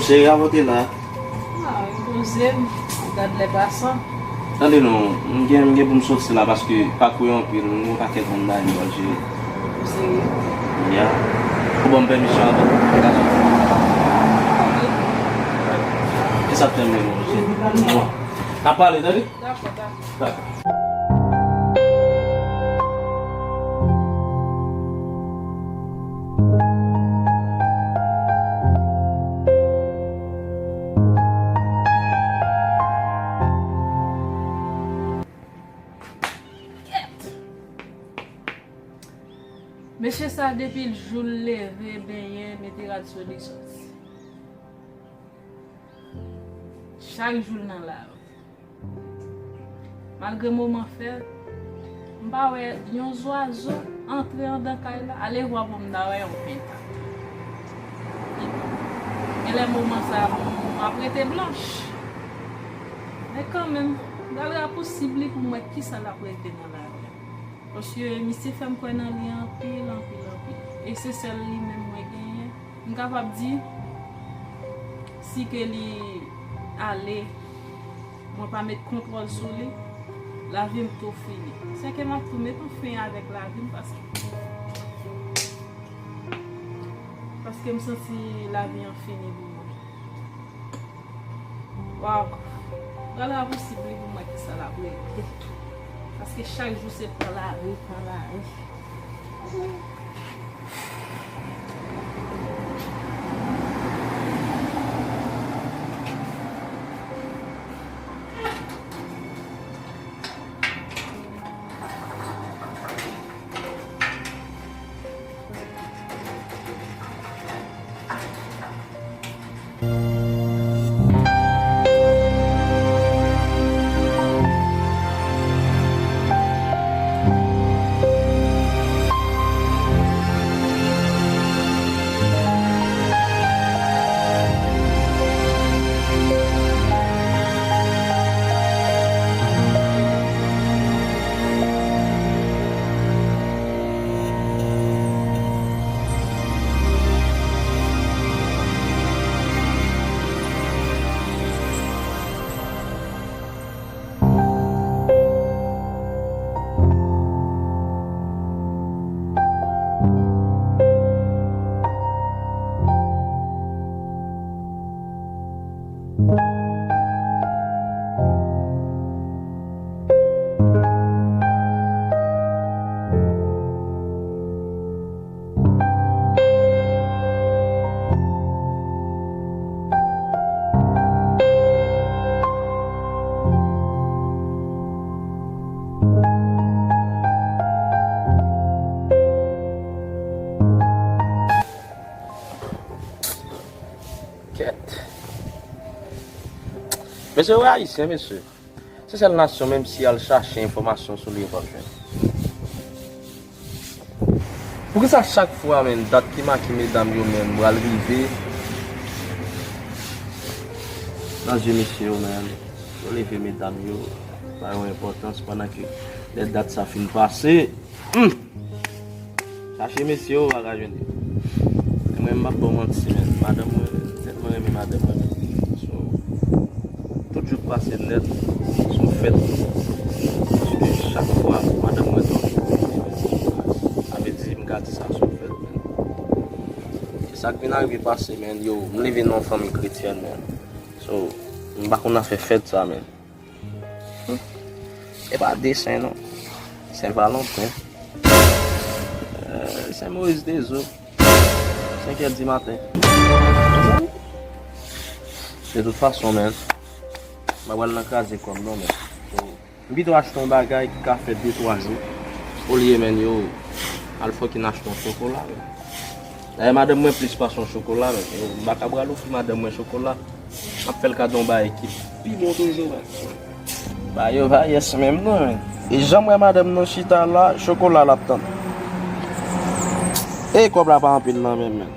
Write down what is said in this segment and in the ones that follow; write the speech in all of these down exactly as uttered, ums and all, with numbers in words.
Cheri, avan w te la? Ah, m poze m, m gad lè pasan. Tande non, m gen, m gen pou m soti la paske pakou yo anpil, m gen yon pakèt moun bagay m pral jere. Ou serye? Ya. Ou ban m pèmisyon avan. Kisa k fè m menm, cheri? N ap pale, tande? Dakò, dakò. Dakò. Mesye sa, depi l jou l leve, benyen, mete rad sou li, soti. Chak jou l nan lari. Malgre moman fè, m pa wè yon zwazo antre anndan kay la. Ale vwa pou m ta wè yon penta. Genlè moman sa, m ap rete blanch. Men kanmenm, m pral rapousib li pou m wè kisa l ap regle nan lavi a. Paske misye fè m kwè nan li anpil, anpil, anpil. E se sèl li menm mwen genyen. M kapab di, si ke li ale, mwen pa met kontwòl sou li, lavi m tou fini. Sèke m ap tou met yon fen avèk lavi m paske, paske m santi lavi an fini pou mwen. Waw. Pral rapousib li pou m wè kisa l ap regle. Paske chak jou se pran lari, pran lari. Kèt. Mesye, yo ayisyen, mesye. Se sèl nasyon, menm si y al chache enfòmasyon sou li, yo p ap jwenn. Poukisa chak fwa, menm, dat ki make medam yo, menm, pral rive, nan zye mesye yo, menm, yo leve medam yo, ba yo enpòtans, pandan ke lè dat sa fin pase, Hmm. Chache mesye yo, ou pa ka jwenn yo. Men mwen, m p ap ba w manti, men. Madanm mwen, tèlman renmen madanm mwen, men. So, tout jou k pase nèt, se yon fèt. Paske chak fwa, madanm mwen dòmi, sa vle di, m ka di sa, se yon fèt, men. Se sa k vin arive pase, men. Yo, m leve nan yon fanmi kretyèn, men. So, m pa konn afè fèt sa, men. Hmm. E pa desen non. Sen Valanten. Euh, Sen Moyiz Dezo. Senk è di maten. De tout fason, men, m pa pral nan kraze kò m non, men. So, m pito achte yon bagay ki ka fè de twa jou. Olye, men, yo, al fòkin achte yon chokola, men. Dayè, madanm mwen plis pase yon chokola, men. Yo, m pa ka pral ofri madanm mwen chokola. M ap fè l kado yon bagay ki pi bon toujou, men. Ba yo pa yès menm non, men. E jan m wè madanm nan chita la, chokola l ap tann. E kòb la pa anpil nan men m, men.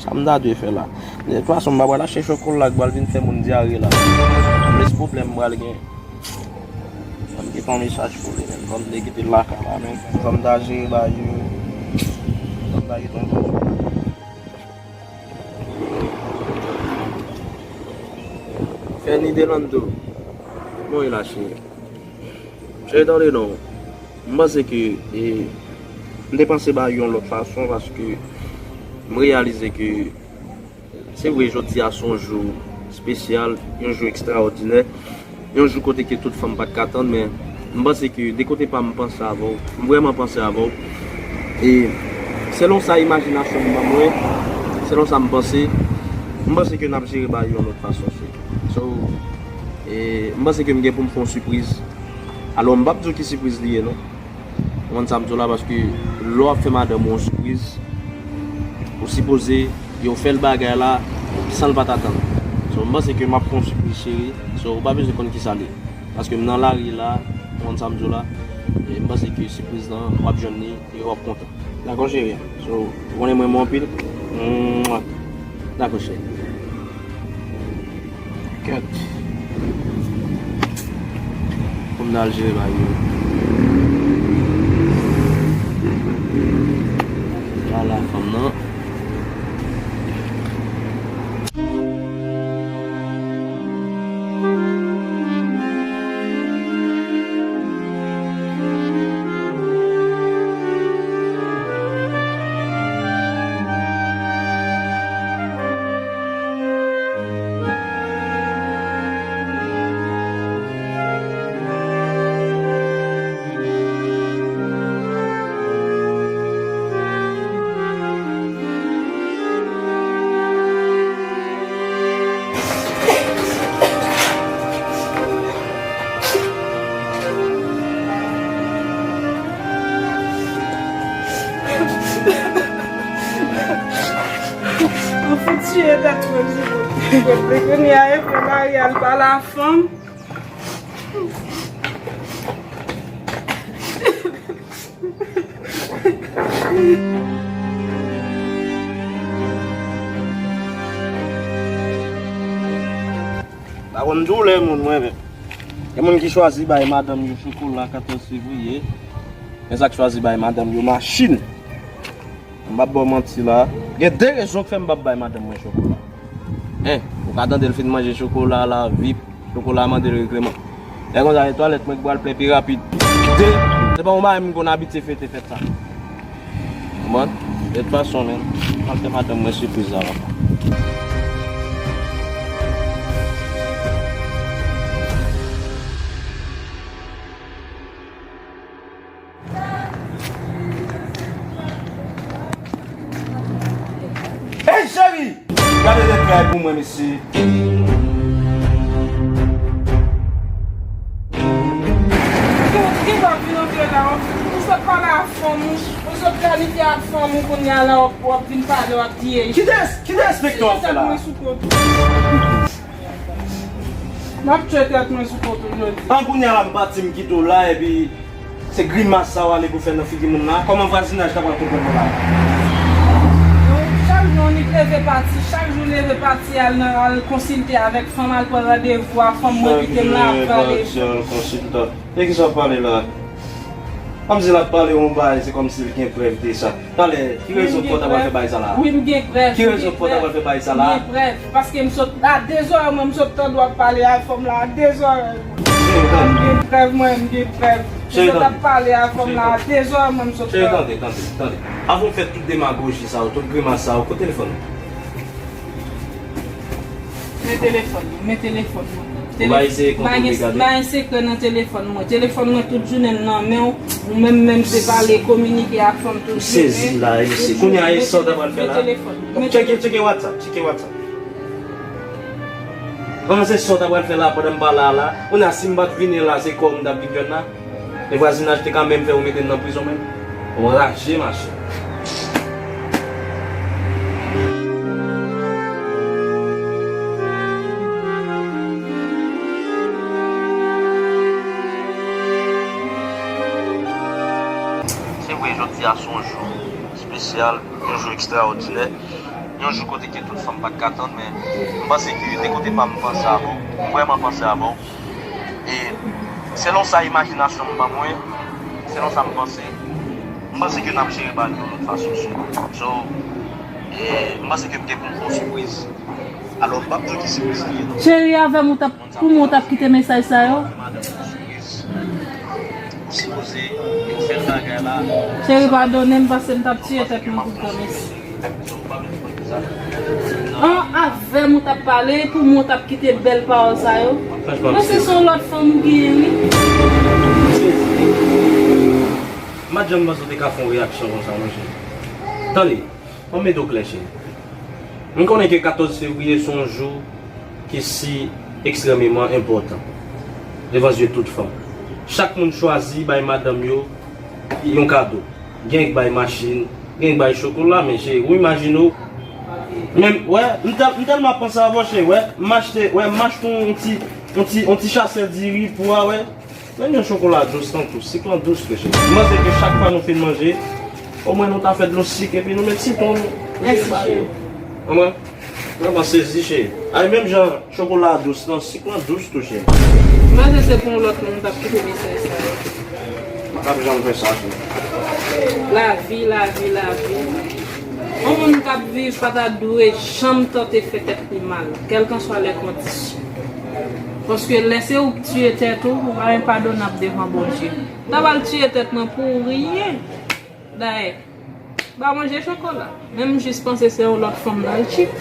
Sa m ta dwe fè la? De tout fason, m pa pral achte chokola k pral vin fè moun dyare la. Plis pwoblèm m pral gen. Ban m kite yon mesaj pou li, men. Ban m te kite l lakay la, men. Ban m ta jere bagay yo. Ban m ta kite yon bagay. Nidelando, mwen la cheri. Cheri, tande non. M panse ke, e, m te panse ba yon lòt fason paske m reyalize ke se vre jodi a se yon jou espesyal, yon jou ekstraòdinè, yon jou kote ke tout fanm pa t ka tann, men m panse ke de kote pa m, m panse avè w, m vrèman panse avè w. E selon sa imajinasyon m ban mwen, selon sa m panse, m panse ke n ap jere bagay yon lòt fason, cheri. So, e m panse ke m gen pou m fè yon sipriz. Alò, m p ap di w ki sipriz li ye, non. Ou konprann sa m di w la, paske lè w ap fè madanm ou yon sipriz, ou sipoze yo fè l bagay la san l pa t atann. So, m panse ke m ap fè yon sipriz, cheri. So, ou pa bezwen konn kisa l ye. Paske m nan lari la, ou konprann sa m di w la, e m panse ke sipriz lan, w ap jwenn li e w ap kontan. Dakò, cheri? So, ou konnen m renmen w anpil. Mwah. Dakò, cheri. Kèt. Pou m al jere bagay yo. Vwala fanm nan. Ou fout tiye dat mwen, Jimmy. Kounye a, e pou Maryal pa la fanm. Pa konn doulè moun, mwen menm. Gen moun ki chwazi bay madanm yo chokola katòz fevriye. Gen sa k chwazi bay madanm yo machin. M p ap ba w manti la. Gen de rezon k fè m p ap bay madanm mwen chokola. En, ou ka tande l fin manje chokola la, vip, chokola mande l regleman. Lè konsa, se twalèt mwen ki pral plen pi rapid. De, se pa yon bagay m konn abitye fete fèt sa. Konprann? De tout fason, menm, m ap fè madanm mwen sipriz la, papa. Ey, cheri! Gade lè kay pou mwen, mesye. Ki, ki w ap vin antre la, w ap, ou sot pale ak fanm ou, ou sot planifye ak fanm ou, kounye a la, w ap, w ap vin pale, w ap di, ey. Ki des-, ki derespekte w ap fè la? Mwen sou kont. M ap tchwe tèt mwen sou kont ou jodi. An kounye a la m pati m kite w la epi se grimas sa w ale pou fè nan figi moun la. Kòman vwazinaj ta pral konprann mwen la? Chak jou annik leve pati, chak jou leve pati al nan, al konsilte avèk fanm, al pran randevou a fanm mwen kite m la ap pale. Chak jou leve pati al konsilte. De kisa w ap pale la? Kòmsi l ap pale yon bagay, se kòmsi l gen prèv de sa. Talè, ki rezon k fè w ta pral fè bagay sa la? Wi, m gen prèv. Ki rezon k fè w ta pral fè bagay sa la? M gen prèv. Paske m sot a dezòrè mwen, m sot tande w ap pale a fanm la a dezòrè mwen. M gen prèv, mwen, m gen prèv. M sot ap pale a fanm la a dezòrè mwen, m sot tande. Cheri, tande, tande, tande. Avan w fè tout demagoji sa yo, tout grimas sa yo, kote telefòn ou? Men telefòn mwen, men telefòn mwen. Ou pa eseye kontwole gade. M pa gen sekrè nan telefòn mwen. Telefòn mwen tout jounen m nan men w. Ou menm menm se pale kominike ak fanm tout jounen. M sezi la, e mesye. Kounye a, e sa w ta pral fè la? Men telefòn mwen, men telefòn mwen. Tcheke, tcheke WhatsApp, tcheke WhatsApp. Kòman se sa w ta pral fè la pandan m pa la la? Kounye a, si m pa t vini la, se kò w m t ap vin jwenn la? E vwazinaj te ka menm fè yo mete m nan prizon menm. Ou raje, machè. Se vre, jodi a se yon jou espesyal, yon jou ekstraòdinè, yon jou kote ke tout fanm pa t ka tann, men m panse ke de kote pa m, m panse avè w, m vrèman panse avè w. E selon sa imajinasyon m ban mwen, selon sa m panse, m panse ke n ap jere bagay yo yon lòt fason, cheri. So, E, m panse ke m gen pou m fè yon sipriz. Alò, m p ap di w ki sipriz li ye, non. Cheri, avè m ou t ap, pou mwen ou t ap kite mesaj sa yo? Madanm ou sipriz. Ou sipoze fè l bagay la. Cheri, padone m, paske m t ap tiye tèt mwen pou pwomès. An, avè m ou t ap pale, pou mwen ou t ap kite bèl pawòl sa yo. Franchman, m sezi. Paske se yon lòt fanm ou genyen, wi. M sezi. M pa t janm panse w te ka fè yon reyaksyon konsa, monchè. Tande, ban m mete w klè, cheri. M konnen ke katòz fevriye se yon jou ki si ekstrèmeman enpòtan devan zye tout fanm. Chak moun chwazi bay madanm yo yon kado. Gen k bay machin, gen k bay chokola, men cheri, ou imajine w. Men, wè, m tèl-, m tèlman ap panse avè w, cheri, wè, m achte, wè, m achte yon ti, yon ti, yon ti chasè diri pou a, wè. Men yon chokola dous lan tou, sik lan dous tou, cheri. M panse ke chak fwa nou fin manje, omwen nou ta fè dlo sik epi nou met sitwon nou. Mèsi, cheri. Omwen, vrèman sezi, cheri. Ay, menm jan chokola dous lan, sik lan dous tou, cheri. M panse se pou yon lòt moun m t ap kite mesaj sa yo. M p ap janm fè sa, cheri. Lavi, lavi, lavi. Yon moun k ap viv pa ta dwe janm tante fè tèt li mal, kèlkanswa lè kondisyon. Paske lè se ou k tiye tèt ou, ou pa enpadonab devan Bondye. M ta pral tiye tèt mwen pou ryen. Dayè, m pa manje chokola. Men m jis panse se yon lòt fanm nan l chip.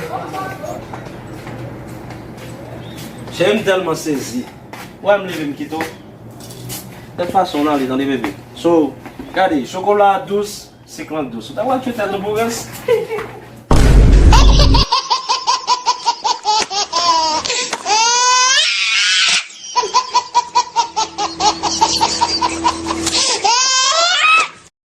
Cheri, m tèlman sezi. Wè m leve m kite w. Tèt fason w nan ale, tande bebe. So, gade, chokola a dous, sik lan dous. Ou ta pral tchwe tèt ou pou rès.